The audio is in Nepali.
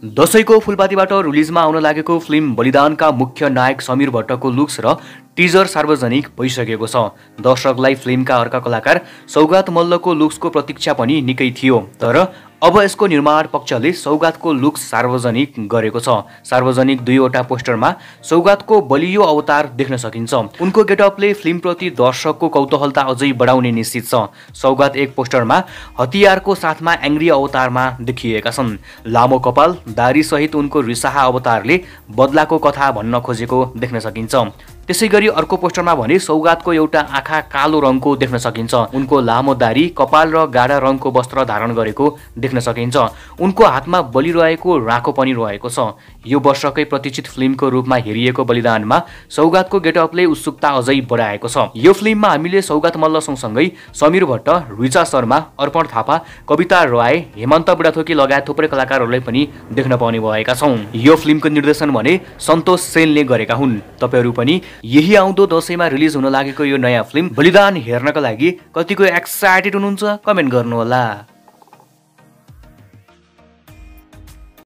दशैंको फूलपातीबाट रिलिजमा आउन लागेको फिल्म बलिदानका मुख्य नायक समीर भट्टको लुक्स र टिजर सार्वजनिक भइसकेको छ। दर्शकलाई फिल्मका अर्का कलाकार सौगात मल्लको लुक्सको प्रतीक्षा पनि निकै थियो, तर अब यसको निर्माण पक्षले सौगातको लुक्स सार्वजनिक गरेको छ। सार्वजनिक दुईवटा पोस्टरमा सौगातको बलियो अवतार देख्न सकिन्छ। उनको गेटअपले फिल्मप्रति दर्शकको कौतूहलता अझै बढाउने निश्चित छ। सौगात एक पोस्टरमा हतियारको साथमा एङ्ग्री अवतारमा देखिएका छन्। लामो कपाल, दारी सहित उनको रिसाहा अवतारले बदलाको कथा भन्न खोजेको देख्न सकिन्छ। त्यसैगरी अर्को पोस्टरमा भने सौगातको एउटा आँखा कालो रङको देख्न सकिन्छ। उनको लामो दारी, कपाल र गाढा रङको वस्त्र धारण गरेको देख्न सकिन्छ। उनको हातमा बलिरहेको राँको पनि रहेको छ। यो वर्षकै प्रतीक्षित फिल्मको रूपमा हेरिएको बलिदानमा सौगातको गेटअपले उत्सुकता अझै बढाएको छ। यो फिल्ममा हामीले सौगात मल्ल सँगसँगै समीर भट्ट, रुचा शर्मा, अर्पण थापा, कविता राय, हेमन्त बुढाथोकी लगायत थुप्रै कलाकारहरूलाई पनि देख्न पाउने भएका छौँ। यो फिल्मको निर्देशन भने सन्तोष सेनले गरेका हुन्। तपाईहरू पनि यही आउँदो दशैंमा रिलिज हुन लागेको यो नयाँ फिल्म बलिदान हेर्नका लागि कतिको एक्साइटेड हुनुहुन्छ? कमेन्ट गर्नुहोला।